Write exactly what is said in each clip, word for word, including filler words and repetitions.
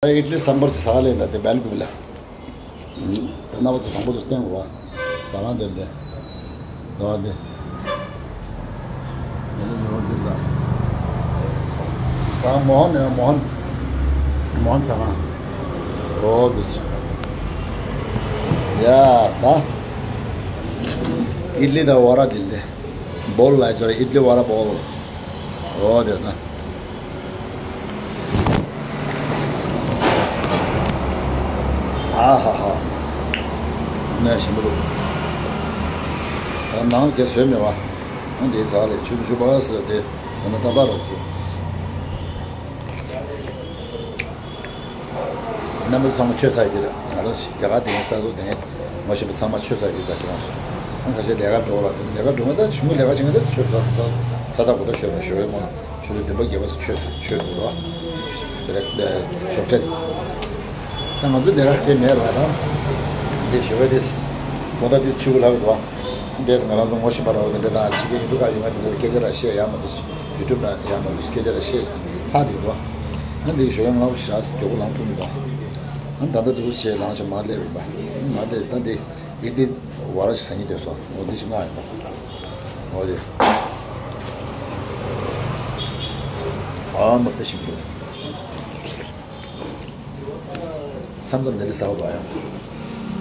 ད་ཨིཌ་ལི་སམ་བར་གྱི་ཟ་ཁང་ལས་ད་དེ་བེལ་ཀུ་པི་ལ། ད་རྣམ་པ་ཚོ་དང་པོ་དུ་བསྟན་དགོས་པ། ཟ་ཁང་དེར་དེ། ད་དེ། དེ་ནི་ཉི་ཧོང་འདིར་ད། ཟ་ཁང་མོ་ཧན་ནས་མོ་ཧན། མོ་ཧན་ཟ་ཁང་། འོ་དེ་སུ། ཡ་ད། ཨིཌ་ལི་དང་བ་ར་དེ་དེ། བོལ་ལ་ཅོ་ར་ཨིཌ་ལི་བ་ར་བོལ། འོ་དེ་ད། ཨ་ཧ་ཧ། ནས་ཞིམ་པོ་འདུག་ད་ནང་གས་བཟོས་མེད་པ། ཨ་འདི་ཟ་ལས་ཆུ་ཚོད་བཅུ་པ་ཟེར་ཏེ་ཟ་ན་ཏག་ཏག་རོགས་སུ། རྣམ་པ་ཚང་མ་ཆོས་ཚ་ཡི་རེད། ང་རང་རྒྱ་གར་དེ་ཡིན་ས་ཚོ་དེ་ཡིན་མ་ཤེས་པ་ཚང་མ་ཆོས་ཚ་ཡི་རེད་ད་ཁྱེད་རང་ཚོ། ཨ་ཁ་ཤས་ལས་ཀ་འགྲོ་བ་ལ་དེ་ལས་ཀ་འགྲོ་མཁན་ད་ཆུང་ངུ་ལས་ཀ་བྱེད་མཁན་ད་ཆོས་ཚ་ཚ་ཚ་ད་གོ་ད་ཤོད་ན་ཤོད་ཡོད་མ། ཆུ་ཚོད་བདུན་པ་བརྒྱད་པ་ཆོས་ཆོས་འདུག་རོ། ཞོགས་ཁྲེལ། ད་ང་ཚོ་ལས་ཀ་སྐད་མེད་ར་དང་། འདི་ཞོགས་པ་འདི། གོ་ད་འདི་ཆུ་བོ་ལྷག་འདུག་འདི་ང་རང་ཚོ་ངོ་ཤེས་པ་ར་འོ་དེ་འདྲ་དང་ཕྱི་རྒྱལ་ཡུལ་གྲུ་ཁག་ཡོད་ང་དེ་འདྲ་སྐད་ཆ་ར་བཤད་ཡ་མ་འདུག་ཡུ་ཊུབ་ལ་ཡ་མ་འདུག་སྐད་ཆ་ར་བཤད་ཧ་འདི་འདུག་ཨ་འདི་ཞོགས་ཡ་ང་བོ་ཞག་མགྱོགས་པོ་ལངས་ཐུབ་མི་འདུག་ཨ་ད་ལྟ་འདུག་བྱས་ལངས་ཆ་མ་སླེབས་རིག་པ་མ་སླེབས་ད་འདི། ཡིག་འདི་བ་ར་ཞིག་ཟ་སྙིང་འདོད་སོང་། འོ་འདི་ཞིག་མངགས་ཡིན་པ། འོ་དེ། ཨ་མ་དཔེ་ཞིམ་པོ་འདུག་མཚམས་མཚམས་འདི་འདྲ་ཟ་བ་དང་ཡང་།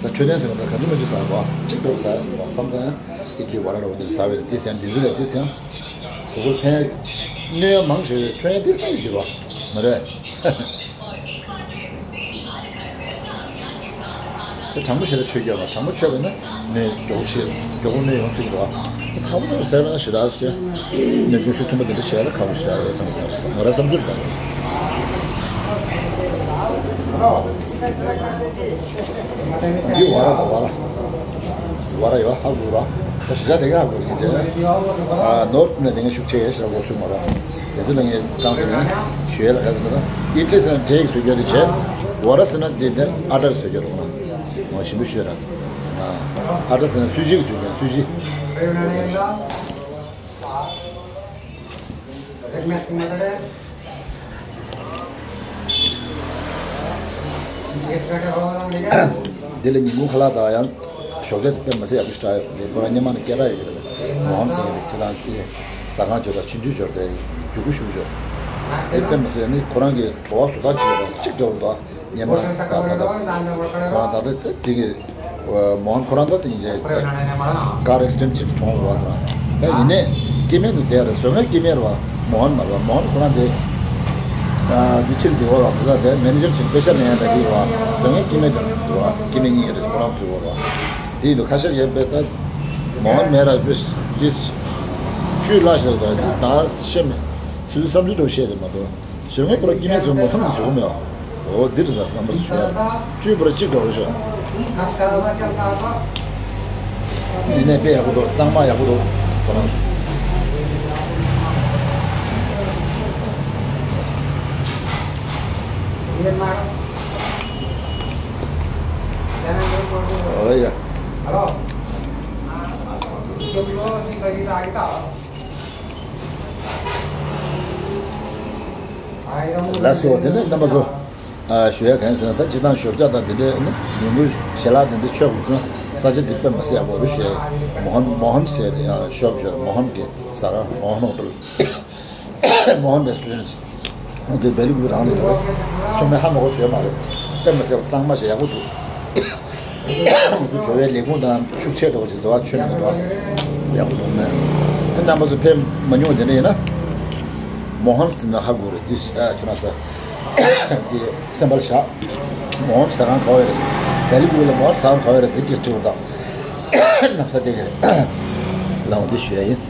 ད་འཕྲོད་བསྟེན་ཟེར་བ་དང་གང་ཅི་མ་ཅི་ཟ་བ་གཅིག་འདྲ་བོ་ཟ་ཡ་ཟེར་བ་མཚམས་མཚམས་ཡང་ཡིག་འདི་བ་ར་འདྲ་བོ་འདི་ཟ་བས་འདི་ཟ་འདི་ཟུ་ལ་འདི་ཟ། གཟུགས་པོར་ཕན་ཡ། གནོད་ཡ་མང་ཆེ་བས་ཕན་ཡ་འདི་ཟ་ཡི་འགྱུར་བ་མ་རེད། དེ་དྲང་པོ་བཤད་ན་ཆོས་སྐྱོན་མ་དྲང་པོ་ཆོས་པ་ན་ནས་མགྱོགས་ཆེ་མགྱོགས་པོ་ནས་ཡོང་སྲིད་འགྲོ་བ། ཚ་པོ་ཚ་པོ་ཟས་པ་ན་ཞེ་དྲག་ཆེ། ནས་རྒྱུན་ཤུགས་མཐུན་པ་འདི་འདྲ་བྱས་ལ་ཁག་པོ་ཞེ་དྲག་རེད་བསམ་གྱི་ང་རའི་བསམ་ཚུལ་དང་། འདི་བ་ར་དང་བ་ར། བ་ར་ཡོད་ཧ་གོ་ར། ད་ཞེ་དྲག་དེ་ག་ཧ་གོ་ར་ཡིན་ཅེ། ནོར་ནས་དེ་ངས་ཤུགས་ཆེ་ཞེ་དྲག་གོ་ཚུལ་མ་ར། དེ་ཚོ་ལ་ངས་བཏང་དེ་ནས་ཞུ་ཡས་ལ་ག་ཟེར་ན་ད། ཨིཌ་ལི་ཟེར་ན་འབྲས་ཀྱི་བཟོ་རྒྱུ་རེད་བྱས། བ་ར་ཟེར་ན་འདི་འདི་ཨ་ཊ་གི་བཟོ་རྒྱུ་རེད་མ། ངོ་ཞིམ་པོ་ཞུས་ར། ཨ་ཊ་ཟེར་ན་སུ་ཞི་གི་བཟོ་རྒྱུ་སུ་ཞི། འདི་ལ་ཉིན་གུང་ཁ་ལག་དང་ཡང་ཞོགས་ཇ་དེ་དཔེ་མ་ཟད་ཡག་པོ་ཞིག་བསྲེགས་ཡོད་རེད། ཁོ་རང་སྔོན་མ་ནས་སྐད་གྲགས་ཡོད་ཀྱི་རེད། མོ་ཧན་ཟེར་མཁན་དེ་སྤྱིར་བཏང་ཟ་ཁང་ཇོ་དང་ཆུང་ཆུང་ཇོ་དེ་གུས་བཀུར་ཞུ་ཆོག་དེ་དཔེ་མ་ཟད་ནི་ཁོ་རང་གི་བྲོ་བ་བཟོ་ལྟ་ཅིག་ཡོད་རེད། གཅིག་འདྲ་བོ་འདུག་སྔོན་མ་ད་ད་ད་ཁོ་རང་ད་ལྟ་དེ་གི་མོ་ཧན་ཁོ་རང་ད་དེ་ཡིན་ཅེ་ཀར་ཨེག་སི་ཌེན་ཊི་ཅིག་གྲོངས་རེད་བ། ད་ཡིན་ནའི་སྐྱེ་དམན་དུ་བསྡད་རེད། བཟོ་མཁན་སྐྱེ་དམན་རེད་བ། མོ་ཧན་མ་རེད་བ། མོ་ཧན་ཁོ་རང་དེ་འདི་ཕྱིར་འདི་བ་ལ་ཁོ་ཚ་དེ་མེ་ནེ་ཇར་ཕྱིན་པེ་ཤ་ལེན་ཡ་ད་གི་བ། བཟོ་མཁན་སྐྱེ་དམན་དུ་འདུག་བ། སྐྱེ་དམན་གཉིས་ཡོད་རེད། ཁོ་རང་བཟོས་བ་རེད་བ། དེ་ཡིན་དུས་ཁ་ཤས་ཡོད་པས་ད་མོ་ཧན་མེད་ར་བེ་ཏིས་བཅུད་ལ་ཤར་ད་ད་ཤེས་མེད། སུ་བསམ་ཚུལ་འགྲོ་བཤད་དེ་མ་གཏོགས། བཟོ་མཁན་པོ་ར་སྐྱེ་དམན་བཟོ་མོ་ཧམ་གྱི་བཟོ་མེད་ཨ། འོ་འདི་རེད་ད་རྣམ་པ་ཚོ་ཞུ་ཡ། བཅུད་པོ་ར་གཅིག་འདྲ་བོ་རེད་ཤག་ཡིན་ནའི་དཔེ་ཡག་པོ་འདུག་གཙང་མ་ཡག་པོ་འདུག་ཁོ་རང་། འོ་ཡ། ལགས་སོ། དེ་ནས་རྣམ་པ་ཚོ། ཨ་ཞུ་ཡ་གང་ཟེར་ན་ད་སྤྱིར་བཏང་ཞོགས་ཇ་དང་དེ་འདྲའི་ནི་ཉིན་གུང་ཞལ་ལག་དེ་འདྲ་མཆོད་དགོས་ཀྱང་ས་ཆ་འདི་དཔེ་མ་སྲིད་ཡག་པོ་རེད་ཞུ་ཡ། མོ་ཧན་མོ་ཧན་ཟེར་ཡ་ཤོབ་ཞོ་མོ་ཧན་གྱི་ཟ་ཁང་མོ་ཧན་ཧོ་ཊེལ། མོ་ཧན་རེ་སི་ཊོ་རན་ཊི། འདི་སྦེལ་ཀོབ་རང་ལ་ཡོད་རེད། ཚང་མས་ཧ་མ་གོ་བཟོས་མ་རེད། དཔེ་མ་སྲིད་པ་གཙང་མ་ཞིག་ཡག་པོ་འདུག་ང་ཚོ་བོད་པའི་ལས་ཁུངས་དང་ཤུགས་ཆེ་འགྲོ་བ་ཞིག་འདུག་བ། ཆོས་མི་འདུག་བ། ཡག་པོ་འདུག་ནས། ཨ་རྣམ་པ་ཚོ་ཕེབས་མ་མྱོང་དེ་འདྲ་ཡིན་ན། མོ་ཧན་ཟེར་ན་ཧ་གོ་རེད། འདི་ཨ་ཁྱོད་རང་ས་འདི་སེམས་པར་བཞག་མོ་ཧན་ཟ་ཁང་ག་བ་རེད། སྦེལ་ཀོབ་ལ་མོ་ཧན་ཟ་ཁང་ག་བ་རེད་ཟེར་གྱི་དྲི་བ་དང་། ན་བཟའ་དེ་ག་རེད། ལའང་འདི་ཞུ་ཡ་ཡིན།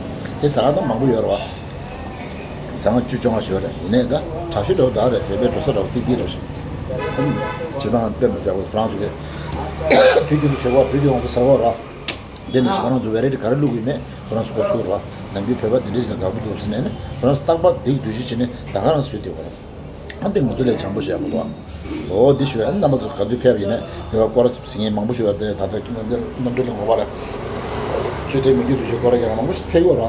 དེ་ཟ་ཁང་དང་མང་པོ་ཡོད་རེད་བ། ཟ་ཁང་བཅུ་བཅོ་ལྔ་ཞིག་ཡོད་རེད། ཡིན་ནའི་ད་གྲྭ་ཤག་འདྲ་བོ་ད་རེད། བོད་པའི་འགྲོ་ས་འདྲ་བོ་ཏིག་ཏིག་རེད་ཤག་ཨུམ། བྱེད་སྟངས་དཔེ་མི་སྲིད་པ་ཁོ་རང་ཚོ་གིས་དུས་རྒྱུན་དུ་ཟ་གོ་དུས་རྒྱུན་ཁོང་ཚོ་ཟ་གོ་ར། འདི་ནི་ཁོ་རང་ཚོ་བེ་རའི་ཊི་ག་རེ་བླུགས་ཡོད་མེད་ཁོ་རང་ཚོ་གོ་ཚུགས་ར། ནམ་རྒྱུན་བོད་པ་འདི་འདྲ་ཞིག་ན་དགའ་པོ་འདུག་ཟེར་ནས་ནི་ཁོ་རང་ཚོ་རྟག་པར་འདི་གི་འདུ་ཤེས་བྱས་ནས་ད་ག་རང་བཟོས་བསྡད་ཡོད་རེད། ཨ་འདི་ང་ཚོ་ལས་བྱང་པོ་ཞིག་ཡག་པོ་འདུག་ཨ། འོ་འདི་ཞུ་ཨ་རྣམ་པ་ཚོ་ག་དུས་ཕེབས་ཡིན་ནས་དེ་བ་སྐོར་ཟིན་མཁན་མང་པོ་ཞིག་ཡོད་རེད། ད་ལྟ་གནམ་གྲུ་ལ་ངོ་པ་ར་ཆོས་དད་མི་རྒྱུད་དུ་ཆོས་སྐོར་ར་རྒྱག་མཁན་མང་པོ་ཞིག་ཕེབས་ཡོད་ར།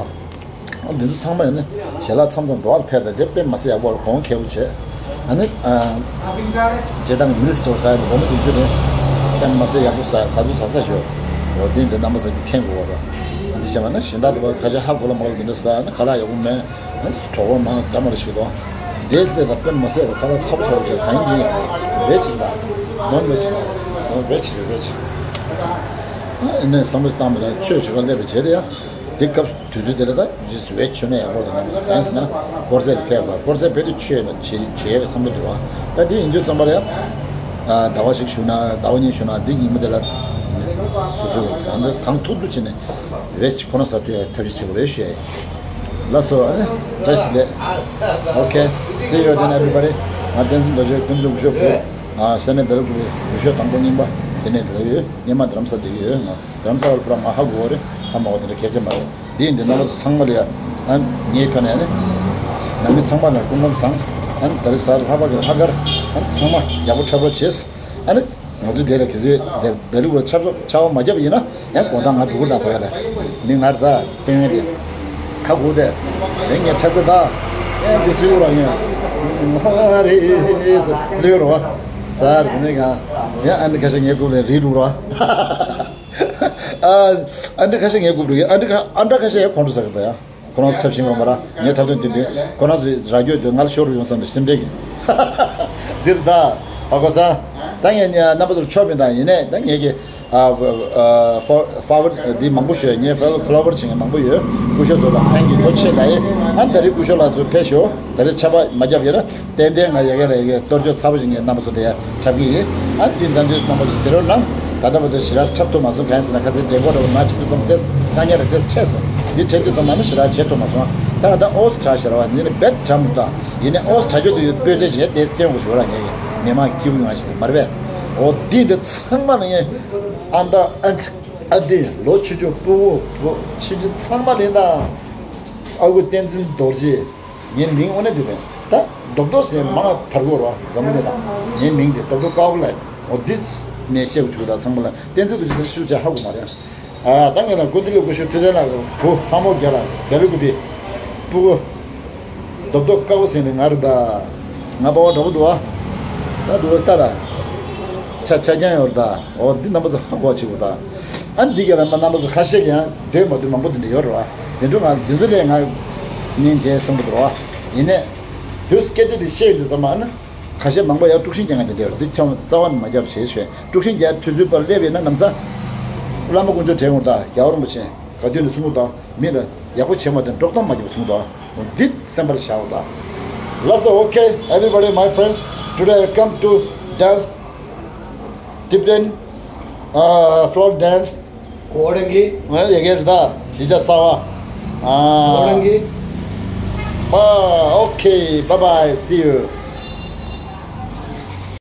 ཨ་འདི་ཚོ་ཚང་མ་ཡིན་ན་ཞལ་ལག་མཚམས་མཚམས་འགྲོ་བར་ཕེབས་ད་དེ་དཔེ་མ་སྲིད་ཡག་པོ་ལ་གོང་ཁེ་པོ་བྱས། ཨ་ནི་ཨ། སྤྱིར་བཏང་གི་མི་ནི་སི་ཊར་ཟེར་ཡ་དེ་སྒོར་མོ་བདུན་ཅུ་རེད། དཔེ་མ་ཟད་ཡག་པོ་ཟ་ག་ཚོད་ཟ་ས་ཞོག་འོ་དེ་འདི་རྣམ་པ་ཚོ་འདི་མཁྱེན་དགོས་པ། འདི་བྱས་པ་ན་གཞན་དག་དེ་བ་ཁ་ཤས་ཧ་གོ་ལ་མ་གོ་ལ་འདི་འདྲ་ཟ་ན་ཁ་ལག་ཡག་པོ་མེད། གྲོགས་པོ་མང་ལ་མ་རེ་ཞིག་དང་། འདི་ལས་ད་དཔེ་མ་ཟད་རུ་ཁ་ལག་ཚ་པོ་ཚ་པོ་ཅིག་གང་ཡིན་གྱི་རེད་ཅིག་ད། ནོར་མེད་ཅིག་ད། ནོར་རེད་ཅིག་རེད་རེད་ཅིག་ཨ་ནི་བསམ་བློ་བཏང་མི་ལ་ཆོས་བྱེད་ག་སླེབས་པའི་རྗེས་ལ་ཡ། འདི་སྐབས་དུས་ཚོད་དེ་ལ་ད་ཇི་སི་ཝེད་མཆོད་ན་ཡག་པོ་དང་ནང་སུ་གང་ཟེར་ན་དཀོར་རྫས་ལ་ཕེབས་པ་དཀོར་རྫས་ཕེབས་དུས་ཆོས་ལ་བྱེད་བྱེད་ཡག་བསམ་བློ་འདུག་བ། ད་འདི་ཡིན་དུས་ཙམ་པ་ལ་ཡང་ཟླ་བ་ཞིག་བཞུགས་ན་ཟླ་བ་གཉིས་བཞུགས་ན་འདི་ཉིན་མོ་དེ་ལ་སོ་སོ་གང་འདྲ་གང་ཐུབ་ཐུབ་བྱས་ནས་ཝེད་ཁོ་ན་ཟ་ཐུབ་ཡག་ཐབས་ཤེས་བྱེད་དགོས་རེད་ཞུ་ཡ་ཡིན། ལགས་སོ་ཨ་ནི་བཀྲ་ཤིས་བདེ་ལེགས། Okay, see you then everybody. ང་བསྟན་འཛིན་རྡོ་རྗེ་ཀུན་འདུས་སྐུ་ཞབས་བུ། ཨ་ས་གནས་བེ་ལ་ཀུ་པི་སྐུ་ཞབས་དང་པོ་རྙིང་པ་དེ་ནས་དེ་ལ་ཡོད། སྔོན་མ་རྡ་རམ་ས་དེ་གི་ཡོད་ང་། རྡ་རམ་ས་བར་པུ་ར་མ་ཧ་གོ་རེད། ཧ་མ་གོ་དེ་འདྲ་ཁེར་ཁེར་མ་རེད། འདི་ཡིན་དུས་རྣམ་པ་ཚོ་ཚང་མ་ལ་ཡ། ཨ་ངའི་ཐོག་ནས་ཨ་ནི། ནང་མི་ཚང་མ་ལ་སྐུ་ཁམས་བཟང་། ཨ་ནི་ད་རེས་གཟའ་ལྷག་པ་གི་ལྷག་དཀར། ཨ་ནི་ཚང་མ་ཡག་པོ་འཁྲབ་རོགས་བྱེད། ཨ་ནི། ང་ཚོ་དེ་ལ་གལ་སྲིད་དེ་བེ་ལུག་ལ་ཆབ་ཆབ་པ་མ་བརྒྱབ་ཡིན་ན་ཡང་དགོང་དག་ང་སྒྲུག་གུ་དང་བ་ཡ་ལ་མི་ང་ར་ད་ཕན་ཡོན་དེ་ཧ་གོ་དེ་དེ་ངས་འཁྲབ་གི་ད་ཡང་དེ་སུས་ར་ཡིན་ཧ་རེ་ལོས་རོ་ཙར་དེ་ནས་གང་ཡང་ཨ་འདྲ་ཁ་ཤས་ངའི་རྐུབ་ལ་རིལ་འགྲོ་རོ། ཨ་འདྲ་ཁ་ཤས་ངའི་རྐུབ་འགྲོ་ཡིན། ཨ་འདྲ་ཁ་ཨ་འདྲ་ཁ་ཤས་ཡང་ཁོང་ཁྲོ་ཟ་གི་ད་ཡ། ཁོ་རང་ཚོ་འཁྲབ་ཤིང་ངོ་མ་ར་ངས་འཁྲབ་སྟོན་དེ་འདྲའི་ཁོ་རང་ཚོའི་ར་རྒྱུད་དེ་ང་ལ་ཤོར་ཡོང་བསམ་ནས་སེམས་ཁྲལ་གྱིས། འདིར་ད་ཧ་གོ་ས། ད་ངས་རྣམ་པ་ཚོར་ཆོག་མིན་ད་ཡིན་ནས་ད་ངས་ཀྱི་ཨ་ཨ་ཕོ་ཕ་ཝར་འདི་མང་པོ་ཞུ་ངས་ཕ་ཕ་ལོ་ཝར་བྱེད་མཁན་མང་པོ་ཡོད། སྐུ་ཞབས་ཚོ་ལ་ཕན་གྱི་ཐོག་ཆེ་ལ་ཡེ་ཨ་ད་རེས་སྐུ་ཞབས་ལགས་ཚོ་ཕེབས་ཤོག་ད་རེས་ཆར་པ་མ་བརྒྱབ་ཡོད་ན། ཏན་ཏན་ང་ཡ་གི་ར་ཡ་གི་གཏོར་བཅོས་ཚ་པོ་ཞིག་ངས་རྣམ་པ་ཚོ་དེ་ཡ་འཁྲབ་ཀྱི་ཡིན། ཨ་འདི་འདྲ་འདི་རྣམ་པ་ཚོ་ཟེར་རོགས་གནང་། ད་ལྟ་བར་དུ་ཞེ་དྲག་འཁྲབ་ཐུབ་མ་སོང་། གང་ཡིན་ཟེར་ན་ཁ་སང་འགྲེང་བུ་འདྲ་བོ་ནང་ཆེ་དུས་ཙམ་ཏེས་དཀའ་ངལ་རེ་ཏེས་འཕྲད་སོང་། འདི་འཕྲད་དུས་ཙམ་མ་ནི་ཞེ་དྲག་བྱེད་ཐུབ་མ་སོང་། ད་ད་ཨོས་དྲག་ཞེ་དྲག་བ་ནི་ནི་རྦད་དྲག་མི་འདུག་ཡིན་ནའི་ཨོས་དྲག་རྒྱུ་དེ་ཡོད་སྤོས་ཚད་བྱས་ཏེས་སྟོན་དགོས་ཞུ་བ་ར་ངས་མི་མང་སྐྱིད་པོ་ཡོང་བ་ཞིག་མ་རེད་པས། འོ་འདི་འདི་ཚང་མ་ལ་ངས་ཨ་མྲ་ཨ་ཨ་འདི་ལོ་ཆུ་ཆུ་སྤུ་བོ་བུ་ཆུ་ཆུ་ཚང་མ་ལ་ཡིན་ད། ཨ་ཁུ་བསྟན་འཛིན་རྡོ་རྗེ། ངའི་མིང་དངོས་གནས་འདི་རེད་ད། རྡོག་རྡོག་ཟེར་མང་དར་གོ་ར་འཛམ་བུ་གླིང་ལ། ངའི་མིང་འདི་རྡོག་རྡོག་དཀར་པོ་ལ། འོ་འདི་ནས་བཤད་དགོས་བྱུང་ད་ཚང་མ་ལ་བསྟན་འཛིན་རྡོ་རྗེ་ཟེར་ཤུགས་ཆེ་ཧ་གོ་མ་རེད། ཨ་ད་ངས་ན་ཀུན་བདེ་ལུགས་སྐུ་ཞབས་ཐུབ་བསྟན་ལགས་བུ་ལྷ་མོ་རྒྱལ་ལགས་རྒྱ་ལུགས་ཀུ་པི། སྤུ་གུ། རྡོག་རྡོག་དཀར་པོ་ཟེར་ནས་ང་རེད་ད། ང་པ་བ་འདྲ་པོ་འདུག་ཨ། ད་འདུག་ཨ་སྟ་ར། ཆ་ཆ་རྐྱང་ཡོད་རེད་ད། འོ་འདི་རྣམ་པ་ཚོ་ཧ་གོ་བྱེད་དགོས་ད། ཨ་འདི་ག་ལ་མ་རྣམ་པ་ཚོ་ཁ་ཤས་ཀྱང་འདོད་མ་འདོད་མང་པོ་འདི་འདྲ་ཡོད་རེད་བ། དེ་འཕྲོ་ང་འདི་ཚོ་ལས་ང་སྙིང་རྗེ་སེམས་པོ་འདུག་བ། ཡིན་ནས། དུས་སྐད་ཆ་འདི་བཤད་ཡོད་འདི་ཙམ་མ་ན། ཁ་ཤས་མང་པོ་ཡང་དཀྲུག་ཤིང་རྒྱག་ང་འདི་འདྲ་ཡོད་རེད། འདི་ཆ་རྩ་བ་ནས་མ་རྒྱབ་བྱས་ཞོད། དཀྲུག་ཤིང་རྒྱག་དུས་ཚོད་པར་སླེབས་ཡོད་ན་ནམ་ས། བླ་མ་དཀོན་མཆོག་དྲན་འོང་ད་རྒྱལ་བ་རིན་པོ་ཆེ་ག་དུས་ནས་གསུང་གི་འདུག་མི་ལ་ཡག་པོ་བྱེད་མ་ཐུབ་འགྲོགས་གཏམ་མ་རྒྱབ་གསུང་གི་འདུག་འདི་སེམས་པར་བཞག་འོ་ད། Let's okay, everybody, my friends. Today I come to dance Tibetan uh, folk dance. གོ་རང་གི་ང་ཡ་གེ་རེད་ད། གཞིས་ཆགས་གསར་པ། གོ་རང་གི་ཨ། Okay, bye bye, see you.